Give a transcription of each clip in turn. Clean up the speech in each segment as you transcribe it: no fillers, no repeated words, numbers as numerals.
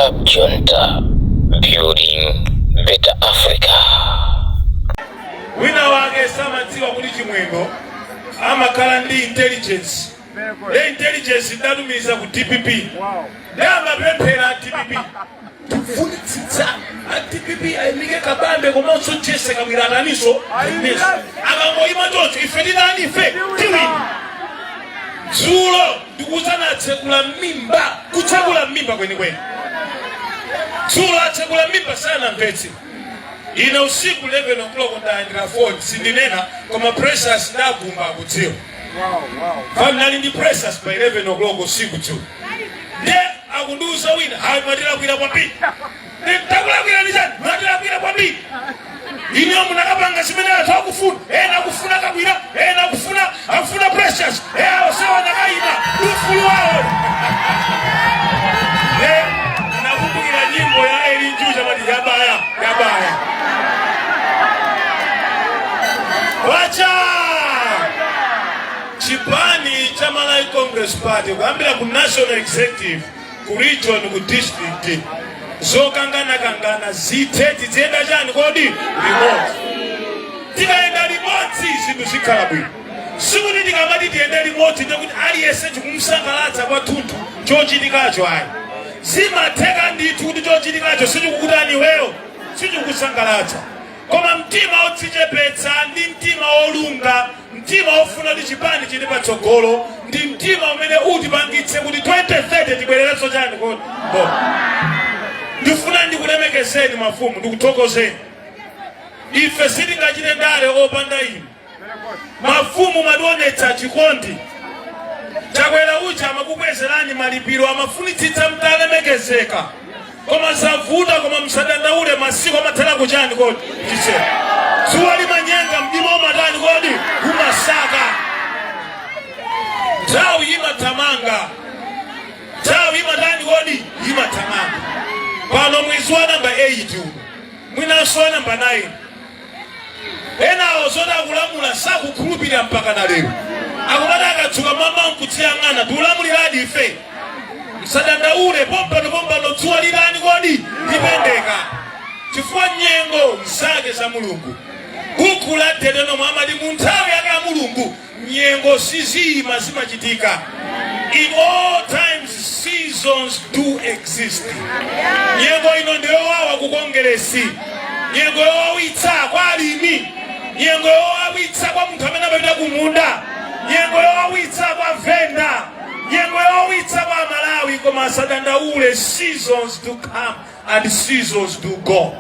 Cab Junta, building better Africa. Wina wake samadziwa kuti Chimwendo amakhala ndi intelligence. Le intelligence idatumiza ku DPP, ndi amapemphera DPP, tifunitsitsa a DPP ayimike Kabambe komanso Jessie Kabwila ataninso ayimenso. Akangoyima choncho, ife tinani? Ife tiwina. Dzulo ndikuwuzana, atsekula mimba, kutsekula mimba kwenikweni. Dzulo atsekula mimba, sanamvetse. Ine usiku 11 o'clock ndalandira phone, sindinena, koma Precious ndagumba akudziwa. Fanali ndi Precious pa 11 o'clock usiku dzulo, nde akundiuza wina, "Hayi, mwatilakwira kwambiri." Takulakwira ndi chani? "Mwatilakwira kwambiri iniyo, munakapanga zimene anthu akufuna. Ena akufuna Kabwila, ena akufuna Precious, osewa nakayima ufulu wawo." Nakumbukira nyimbo ya Eli Njucha, mati yabaya yabaya wacha. Chipani cha Malawi Congress Party, kuyambira ku national executive, ku region, ku district, zokanganakangana zithe, tiziyenda chani kodi? Limodzi. Tikayenda limodzi, zinthu zikhala bwino. Sikuti tikamati tiyende limodzi ndikuti aliyense chikumsangalatsa kwathunthu chochitikacho, ayi. Zimatheka ndithu kuti chochitikacho sichikukutani iweyo, sichikukusangalatsa, koma mtima wodzichepetsa ndi mtima wolunga, mtima wofuna kuti chipani chili patsogolo, ndi mtima umene utipangitse kuti 2030 tibwererenso chani kodi? Bo ndifuna ndikulemekezeni mafumu, ndikuthokozeni. Ife sitingachite ndale opanda inu mafumu. Mwationetsa chikondi. Chakwera ucha amakukwezerani malipiro, amafunitsitsa mtalemekezeka, koma zavuta. Koma musadandaule, masiku amathera kuchani kodi? Chiseko. Dzuwa limanyenga, mdima umatani kodi? Umasaka. Nthawi imathamanga, nthawi imatani kodi? Imathamanga. Pano mwezi wa namba 8 uno, mwinanso wa namba 9, enawo zoti akulamula sakukhulupirira mpaka na lero. Akumati akadzuka mama nkudziyang'ana, "Tiulamuliradi ife?" Msadandaule, pompano pompano dzuwa lilani kodi? Lipendeka, chifukwa nyengo zake za Mulungu. Buku la Deuteronomy amati mu nthawi yake ya Mulungu nyengo siziyima, zimachitika. In all times seasons do exist. Nyengo ino ndiyowawa ku Kongeresi, nyengo yowawitsa kwa alimi, nyengo yowawitsa kwa munthu amene amapita kumunda, nyengo yowawitsa kwa venda, nyengo yowawitsa kwa Malawi. Koma asadandaule, seasons do come and seasons do go.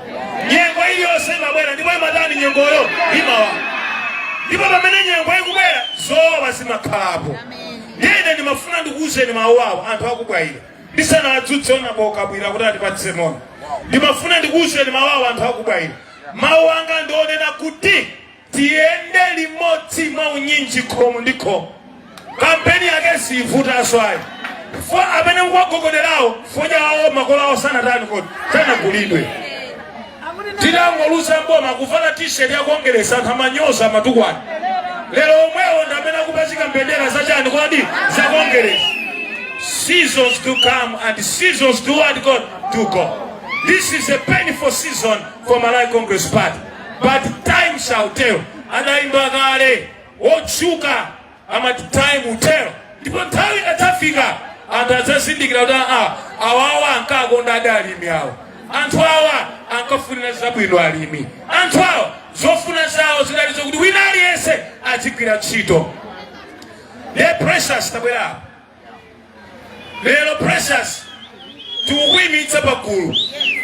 Nyengo iliyonse imabwera ndipo imatani? Nyengoyo imawa, ndipo pamene nyengo ikubwera zowawa zimakhalapo. Ndine ndimafuna ndikuwuzeni mawu awo anthu akubwayira, ndisanadzutse onaboka bwira kuti atipatse moni. Ndimafuna ndikuwuzeni mawu awo anthu akubwayira. Mawu anga ndionena kuti tiyende limodzi mwa unyinji, khomo ndi khomo. Kampeni yake sivutanso ayi. Fo amene mukuwagogoderawo, fodya wawo makolo awo sanatani kodi? Sanagulidwe. Titangoluza mboma, kuvala T-shirt ya Kongeresa, anthu amanyoza, amatukwana. Lero omwewo ndi amene akupachika mbendera zachani kodi? Za Kongeresa. Seasons do come and seasons do what God do go. This is a painful season for Malawi Congress Party, but time shall tell. Adayimba kale otchuka, amati "Time will tell", ndipo nthawi ikadzafika anthu adzazindikira kuti aa, awawa ankakonda adi alimi awo, anthu awa ankafunira zabwino alimi, anthu awa zofuna zawo zidali zokuti wina aliyense azigwira ntchito. Ne Precious, tabwera lero. Precious, tikukuyimitsa pagulu.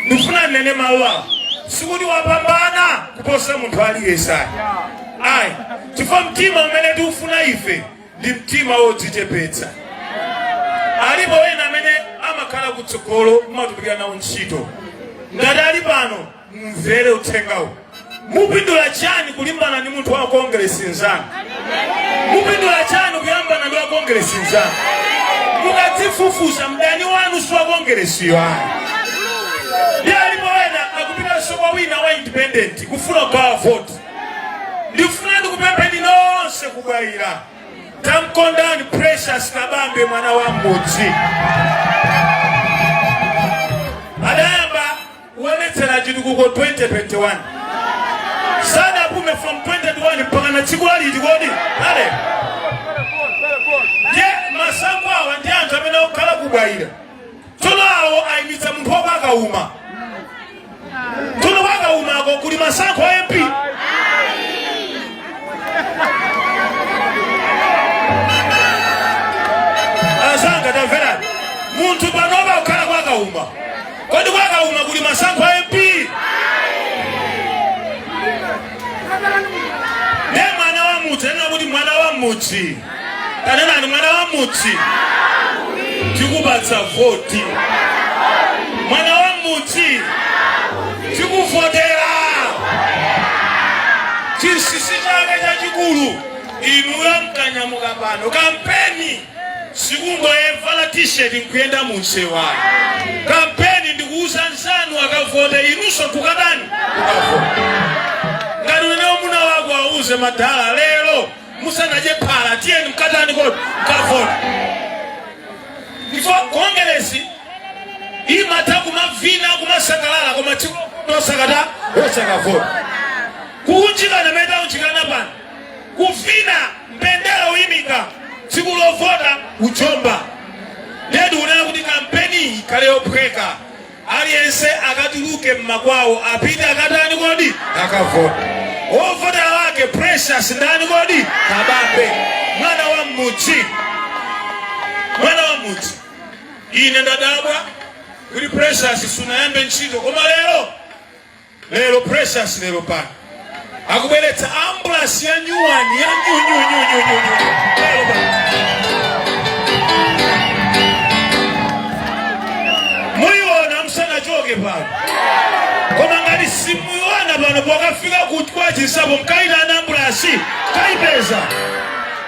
Ndifuna nnene mawu awo, sikuti wapambana kuposa munthu aliyense, ayi, ayi, chifukwa mtima umene tikufuna ife ndi mtima wodzichepetsa. Alipo ena amene amakhala kutsogolo, kumatumikira nawo ntchito. Ngati ali pano, mumvere uthengawu. Mupindula chani kulimbana ndi munthu wa Kongresi nzanu? Mupindula chani kuyambana ndi wa Kongresi nzanu? Mukadzifufuza, mdani wanu si wa Kongresiyo, ayi. Ndi alipo ena akupitanso kwa wina wa independent kufuna kugawa voti. Ndifuna ndikupempheni nonse kubwayira, tamkondani Precious Kabambe, mwana wa mmudzi. chitukuko 2021, sadapume from 2021 mpaka na tsiku laliti kodi ale. Ndiye masankho awa ndi anthu amene akukhala kubwaira. Tsono awo ayimitsa munthu wakauma. Tsono kwakaumako kuli masankho a MP? Azanga, tamverani, munthu panopa kukhala kwakauma, kodi kwakauma kuli masankho a MP? Ne mwana wa mudzi anena kuti mwana wa mudzi, tanenani, mwana wa mudzi tikupatsa voti, mwana wa mudzi tikuvotera. Chinsinsi chake chachikulu, inuyo mkanyamuka pano, kampeni sikungoyevala T-shirt nkuyenda munsewayo. Kampeni ndikuuza nzanu akavote, inunso kukatani? Kukavota. Ngati unenewo muna wako, auze madala, lero musanadye phala, tiyeni mkatani kodi? Mkavota. Ifo Kongeresi imatha kumavina, kumasangalala, koma tsiku osakata osakavota. Kuunjikana mene taunjikana pano, kuvina, mbendera uyimika, tsiku lovota ujomba. Ndedi unena kuti kampeni ikhale yophweka, aliyense akatuluke mmakwawo, apite akatani kodi? Akavota. Wovotera wake Precious ndani kodi? Kabambe, mwana wa mmudzi, mwana wa mmudzi. Ine ndadabwa kuti Precious sunayambe ntchito, koma lero, lero Precious, lero pano akubweretsa ambulance ya nyuwani, ya new new new new new new, lero pano muyiona msanachoke pano. Koma ngati simuyiona pano, pokafika kwa Chinsapo mkayitana ambulance, kayipeza.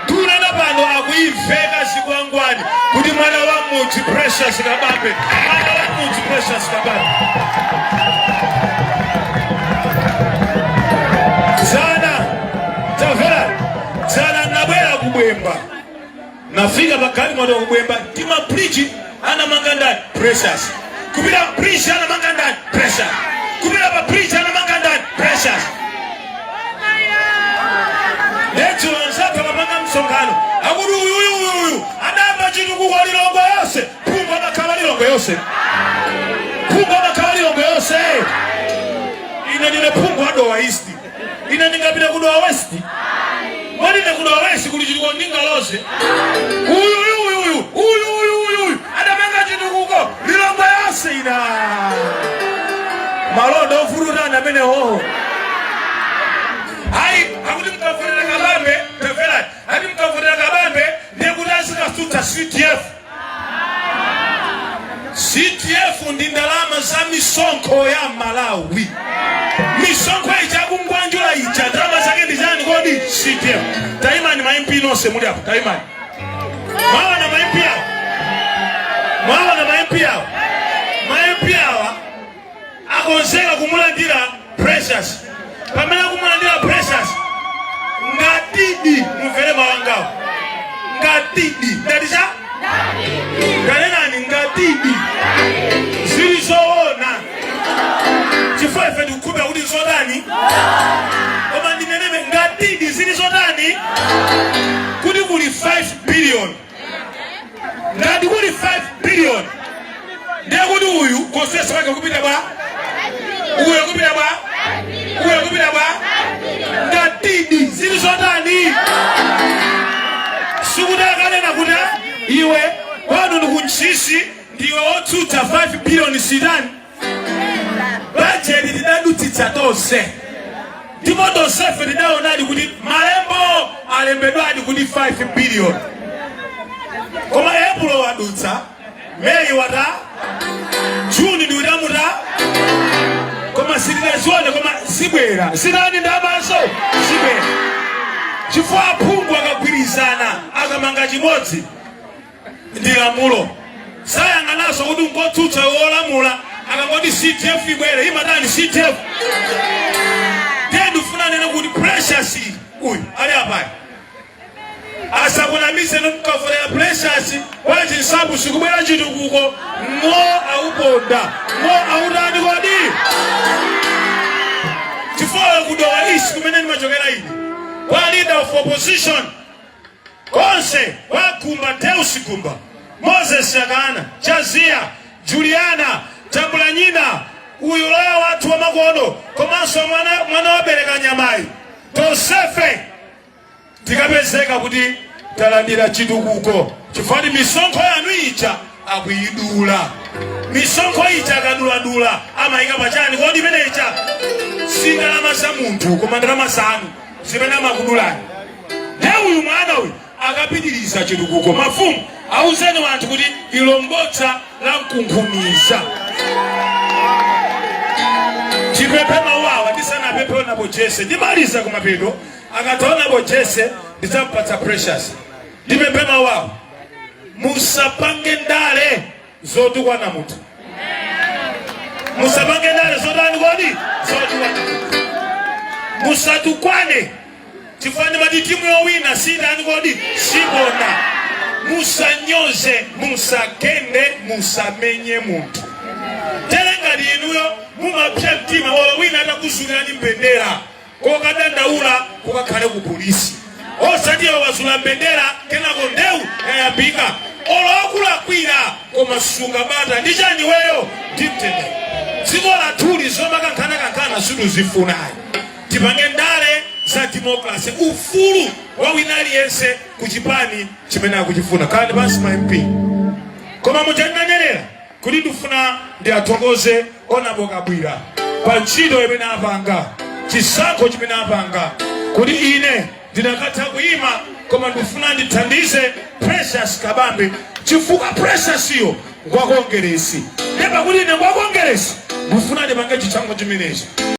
Tunena pano akuiveka zikwangwani kuti mwana wa mudzi Precious Kabambe, mwana wa mudzi Precious Kabambe. Dzana, tamvera, dzana nabwera kubwemba, nafika pa galimoto kubwemba, tima bridge anamanga ndani? Precious. Kupita bridge anamanga ndani? Precious. Kupita pa bridge anamanga ndani? Precious. Nedzulo anzathu amapanga msonkhano, akuti uyu, uyu, uyu, uyu adamba chitukuko Lilongwe yonse. Phungu amakhala Lilongwe yonse? Phungu amakhala Lilongwe yonse? Ine ndine phungu wa Dowa East, ine ndingapita ku Dowa West? Mwanine ku Dowa West kuli chitukuko ndingaloze? Uyu, uyu, uyu, uyu, uyu, uyu, uyu, uyu adamanga chitukuko Lilongwe yonse. Ina malonda ofurutana amenewo. Hayi, akuti mkavotera Kabambe, tamverani, ati mkavotera Kabambe ndiye kuti azikasutsa CDF. CDF ndi ndalama za misonkho ya Malawi, misonkho ija akungwanjula ija, ndalama zake ndi chani kodi? CDF. Taimani, ma MP nonse muli apo, taimani. Mwaona ma MP awo? Mwaona ma MP awo? Ma MP awa akonzeka kumulandira Precious. Pamene akumulandira Precious, ngatidi mumvere mawangawo, ngatidi, ngati cha kanenani, ngatidi zili zoona, chifukwa ife tikukhulupirira kuti zotani, koma ndinenebe, ngatidi zili zotani, kuti kuli 5 billion, ngati kuli 5 billion, ndiye kuti uyu konsesa wake kupita bwa, uyo kupita bwa, uyo kupita bwa, ngatidi zili zotani. Sikuti akanena kuti, "Ah, iwe kwanu ndi kuntchisi, ndiwe wotsutsa, 5 billion sitani." Bajeti tidadutsitsa tonse, ndipo tonsefe tidaonadi kuti malembo alembedwadi kuti 5 billion. Koma April wadutsa, May wata, June ndiutamuta, koma sitinazione. Koma zibwera, zitani? Ndamaso zibwera, chifukwa aphungu akagwirizana, akamanga chimodzi, ndi lamulo. Sayang'ananso kuti nkotsutsa, wolamula. Akangoti CDF ibwere, imatani? CDF. Ndiye ndifuna nene kuti Precious uyu ali apayi asakunamise. Mukavotera Precious kwa Chinsapo sikubwera chitukuko. Ng'o auponda, ng'o autani kodi? Kumene ndimachokera ine, kwa Leader of Opposition konse, kwa Gumba, Deus Gumba, Moses Chakana, Chaziya, Juliana Tambulanyina, uyu loya wathu wamakono, komanso mwana wabereka nyamayi, tonsefe tikapezeka kuti talandira chitukuko chifukwa misonkho yanu ija akuyidula. Misonkho ija akaduladula amayika pachani kodi? Imene ija si ndalama za munthu, koma ndalama zanu zimene amakudulani. Nde uyu mwana uyu akapitiriza chitukuko. Mafumu, auzeni wanthu kuti ilombotsa la mkunkhuniza. Chipemphe mawu awa ndisanapemphe Honourable Jesse. Ndimaliza kumapeto akatha Honourable Jesse, ndidzampatsa Precious. Ndipemphe mawu awa: musapange ndale zotukwana munthu. Musapange ndale zotani kodi? Zotukwana munthu. Musatukwane chifukwa mati timu yowina sindani kodi? Sibona. Musanyoze, musagende, musamenye munthu. Tere ngati inuyo mumapsa mtima, olo wina atakuzulirani mbendera, kokadandaula kukakhale ku polisi, osati iwe wazula mbendera kenako ndewu yayambika. Olo akulakwira, koma sunga bata ndi chani weyo ndi mtendere. Dziko lathuli zomakankhana-kankhana situzifunayi. Tipange ndale za democracy, ufulu wa wina aliyense ku chipani chimene akuchifuna. Khalani pansi ma MP. Koma muchandinenera kuti ndifuna ndiathokoze Honourable Kabwira pa ntchito imene apanga, chisankho chimene apanga, kuti ine ndinakatha kuyima, koma ndifuna ndithandize Precious Kabambe chifukwa Precious iyo ngwa Kongeresi. Ndipo kuti ine ngwa Kongeresi, ndifuna ndipange chisankho chimenechi.